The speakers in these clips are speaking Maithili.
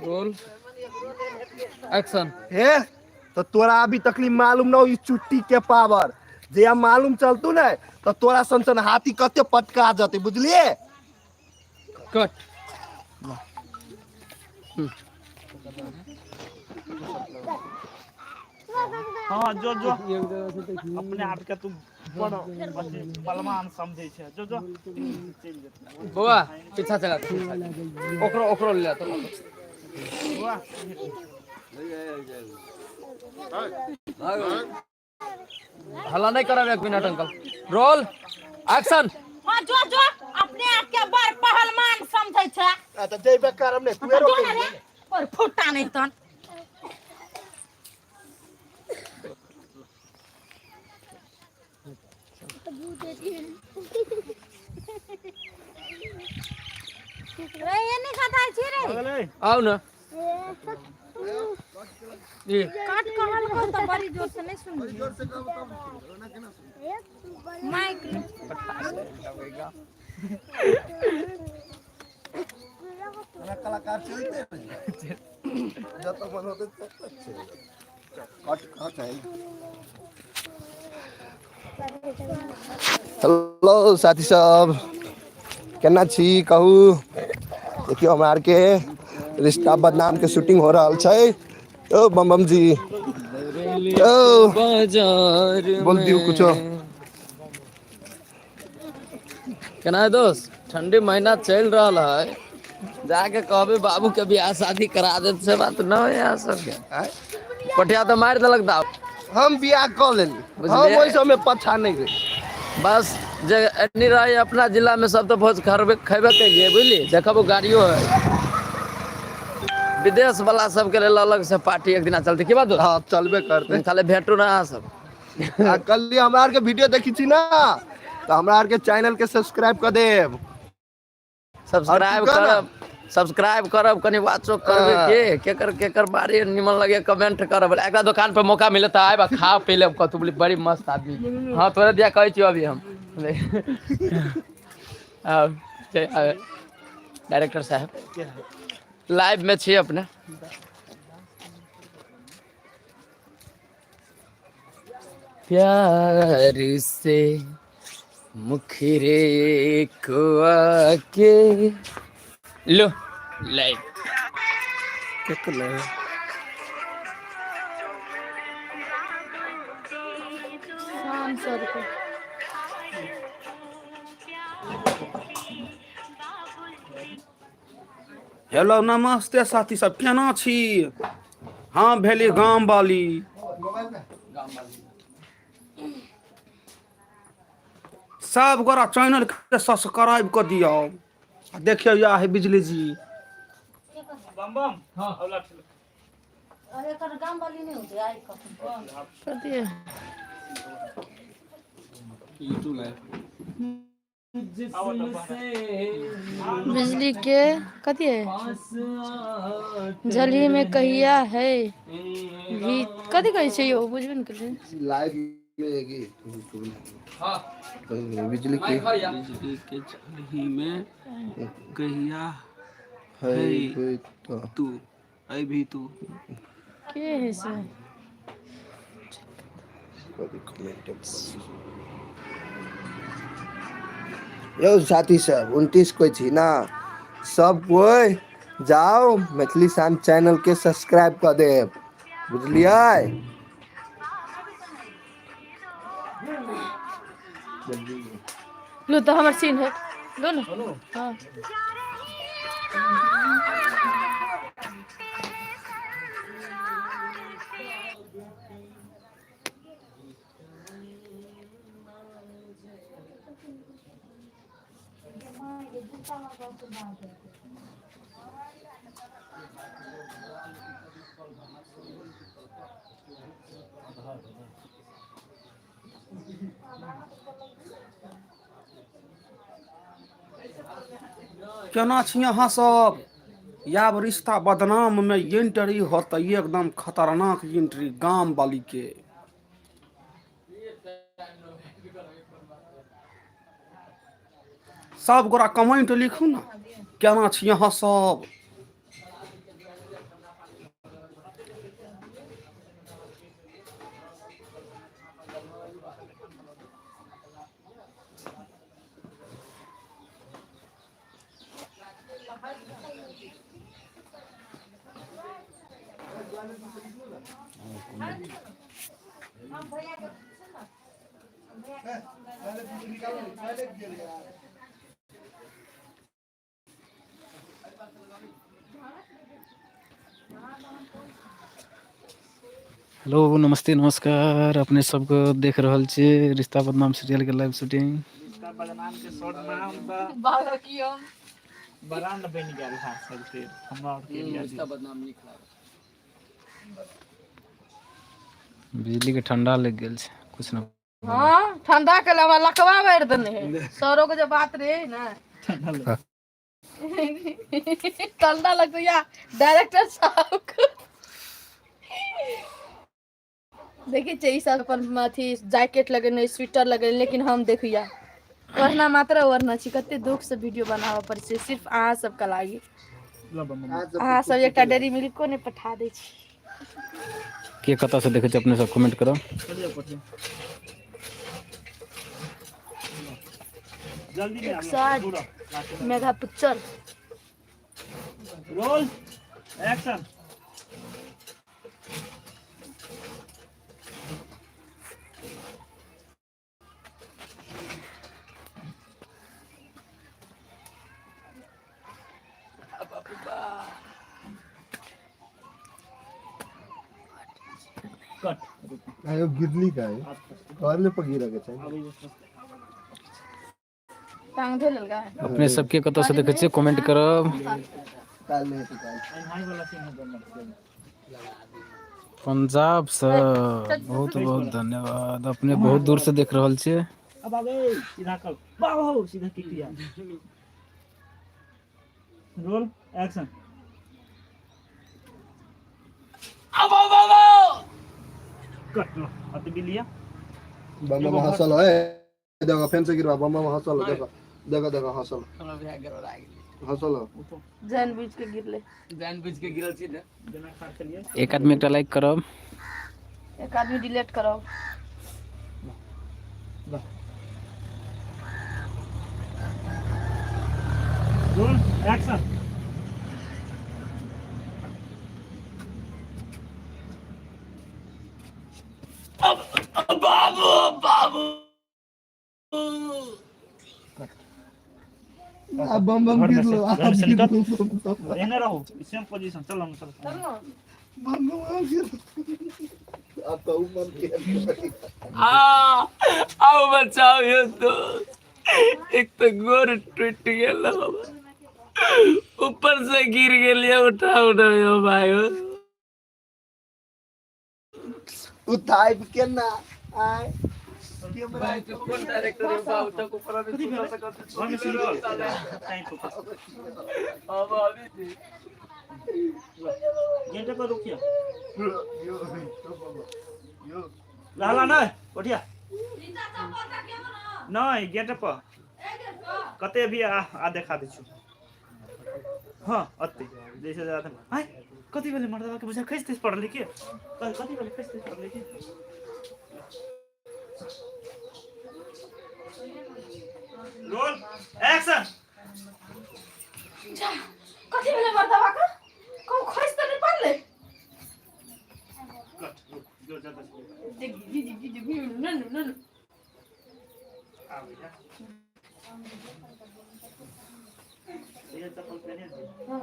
Roll action. हे, तो तोरा अभी तकली मालूम न हो ई चुट्टी के पावर। जे मालूम चलतू ने तो तोरा सन सन हाथी कते पटका जते, बुझलिए? कट। हाँ, जो जो अपने आप के तू बड़ अथी बलवान समझै छै, जो जो चलि जेतै। बौआ, पीछा चला, पीछा। ओकरो ओकरो ले तो। बौआ। हल्ला नहीं करब, एक मिनट अंकल। Roll action. हाँ, जो जो अपने आप के बड़ पहलवान समझै छै। आ तऽ जइबे करब ने, तू जो रोकै। ने रे पर फुट्टा नहीं तन। रे, एने कथा छी रे? भऽ गेलै। आओ ना ये। काट कहल को तऽ बड़ी जोर से नहीं सुनली। माइक लो। कलाकार चलते जत मन होते तत चलि। कट कट है। हेलो साथी सब, केना छी कहू? देखियौ, हमरा आरके रिश्ता बदनाम के शूटिंग हो रहल छै। ओ बम बम जी, ओ बाजार बोल दियौ कुछो। केना है दोस्त? ठंडी महीना चलि रहल है, जाके कहबे बाबू के बियाह शादी करा देत से बात न है। यहाँ सबके आँय? पटिया तऽ मारि देलक दाव। हम बियाह कऽ लेली। हम बुझलियै? ओहि सबमे पाछा नहि गई। बस जे एनी रहे अपना जिला में सब तो भोज खरबे खेबे करिए, बुझली? देखबो गाड़ियो है। विदेश वाला सबके लेल अलग से पार्टी एक दिना चलते की बात दोस्त? हाँ, चलबे करते। खाली भेटू ना अहाँ सब। आ कल हमरा आरके वीडियो देखी छी ना तऽ हमरा आरके चैनल के सब्सक्राइब कऽ देब। सब्सक्राइब और तू कह ना। करब, सब्सक्राइब करब, कनि वाचो करबे। के केकर केकर बारे निमन लगे कमेंट करब। एकरा दुकान पर मौका मिले तऽ आबि आ खा पी लेब। कतू बोली बड़ी मस्त आदमी। हाँ, तोरे दिया कहै छियौ। अभी हम आब डायरेक्टर साहब लाइव में छी अपने। प्यार से मुखरे को आके लो लाइव। शाम सर के। हेलो, नमस्ते साथी सब, केना छी? हाँ, भेली गाम वाली। सब गोरा चैनल के सब्सक्राइब कऽ दियौ आ देखियौ, या है बिजली जी। बम बम, हाँ। औला ठेला। अरे, एकर गाम वाली नहि होतै आइ कखन। कथी है? बिजली के कथी है? झलही में कहिया है भी कथी कहै छै यौ? बुझबे ने केलियै। लाइव में एगी। हाँ। बिजली के बिजली के झलही में कहिया है है तो तू अभी तू। के है से? यौ साथी सब, 29 कोइ छी ना? सब कोइ जाओ, मैथिली शान चैनल के सब्सक्राइब कऽ देब, बुझलियै? लो तऽ हमर सीन है, लो ने। हाँ। केना छी अहाँ सब? आब रिश्ता बदनाम में एंट्री होतै, एकदम खतरनाक एंट्री गाम वाली के। सब गोरा कमेंट लिखू ने केना छी अहाँ सब। हेलो नमस्ते नमस्कार। अपने सबके देख रहल छी रिश्ता बदनाम सीरियल के लाइव शूटिंग। रिश्ता बदनाम के शॉर्ट नाम तऽ ब्रांड बनि गेल है सबके हमरा आरके एरिया रिश्ता बदनाम नीक लागल। बिजली के ठंडा लग गेल छै कुछ न। हाँ, ठंडा के हमरा लकवा मारि देने है सौरव के जे बात रहे ना, ठंडा लगते या डायरेक्टर साहब को। देखै छियै ई सब अपन अथी जैकेट लगेने, स्वेटर लगेने, लेकिन हम देखिया ओढ़ना मात्र ओढ़ना छी। कते दुख से वीडियो बनाबऽ पड़ै छै सिर्फ अहाँ सबके लागी। अहाँ सब एकटा डेयरी मिल्को नहि पठा दै छी। के कतऽ से देखै छी अपने सब कमेंट करब। जल्दी एक साथ mega picture. Roll action. Cut. आयो गिरली का है कहले पर गिरा के छै। टांग धो लेलकै। अपने सबके कतऽ से देखै छियै कमेंट करब। काल नहीं हेतै काल। हाई वाला सीन है। पंजाब से बहुत बहुत धन्यवाद। अपने बहुत दूर से देख रहल छियै। अब आबे सीधा कर बाबू सीधा की किया। Roll action. कट लो अति भी लिया। बम बम हसल है, देखो फेन से गिरवा। बम बम हसल, देखो देखो देखो हसल। हमरा बुझाय गड़बड़ा गेलै। हसल। जान बुझ के गिरले। जान बुझ के गिरल छी ने। जना खा के लिए। एक आदमी एकटा लाइक करब। एक आदमी डिलीट करब। Roll action. बाबू बाबू आ बम बम घर में से- गिरलो। घर में से निकल। एने रहो सेम पोजीशन। चल हम चल। बम बम गिरलो। अब कहू मन के आ आओ बचाओ यो तो एक तो गोर टूट गेल, ऊपर से गिर गेलिए। उठा उठा यो भाई। उठाइब केना आय कैमरा। कोन डायरेक्टर है बाबू तक ऊपर अभी सुता सकत। घर में से निकल टाइम पे। अब अभी गेट पर रुकिए। यो यो रहला नहीं उठिया नहीं गेट पर कते भी आ आ देखा दै छु। हाँ अते जैसे जाता आय कति बेले मर्दवा के बुझा खैस तैस पड़ले के कति बेले खैस तैस पड़ले के। Roll action. जा कथी भेलै मर्दवा के? कहूँ खसि तऽ नहि पड़लै? कट रुक जो ज्यादा देख जी जी जी ननु ननु। आबै जा ये चप्पल पहने दे। हाँ।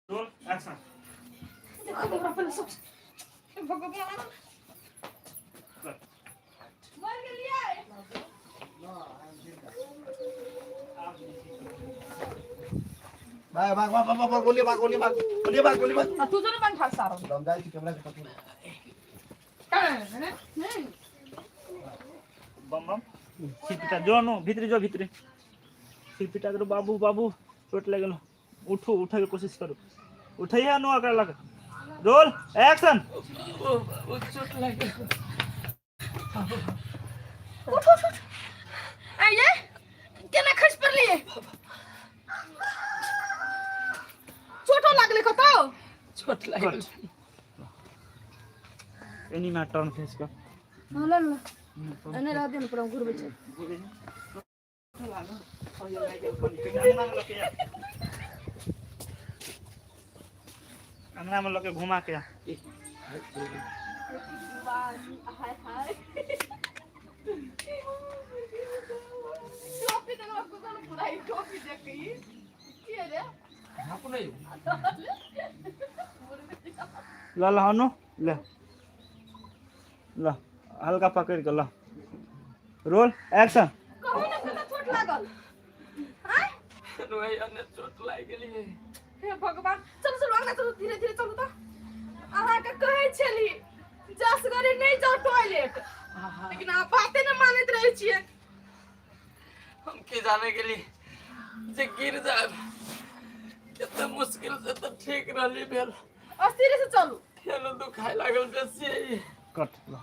Roll action. देखो देखो पहले सब भगवान। कट। मर गेलियै। भाग भाग भाग भाग भाग गोली भाग गोली भाग गोली भाग गोली भाग। आ तू जो ने बन खा सारो। हम जाइ छी कैमरा के पकड़। बम बम सिर जो नो भीतरी जो भीतरी सिर पिटा करो बाबू बाबू चोट लगल। उठो उठे के कोशिश करो उठैया नो एकरा लग। Roll action. चोट लागि गेल। उठ उठ उठ, आइए, केना खसि पड़लियै? चोटो लागलै कतौ? चोट लागि गेल। एनी में टर्न फेस कर। हँ, ल ल, एने रह दे ने, पूरा घुरबै छै। अंगना में लके घुमा के आ। हाय हाय, टोपी देखलो? कोनो पूरा ई टोपी देखी की रे? झाँपू नहि। ल ल अनु, ले ल, हल्का पकड़ के ल। Roll action. कहू ने, कतऽ चोट लागल? आँय? अने चोट लागि गेलियै। हे भगवान, चलू चलू, अंगना चलू, धीरे धीरे चलू। तऽ अहाँके कहै छली जसगरे नहि जाउ टॉयलेट, लेकिन अहाँ बाते नहि मानैत रहै छियै। हम की जाने गेली जे गिर जायब। कते मुश्किल से तऽ ठीक रहली भेल। अस्थिरे से चलू। फेनो दुखाय लागल बेसी। कट। ल।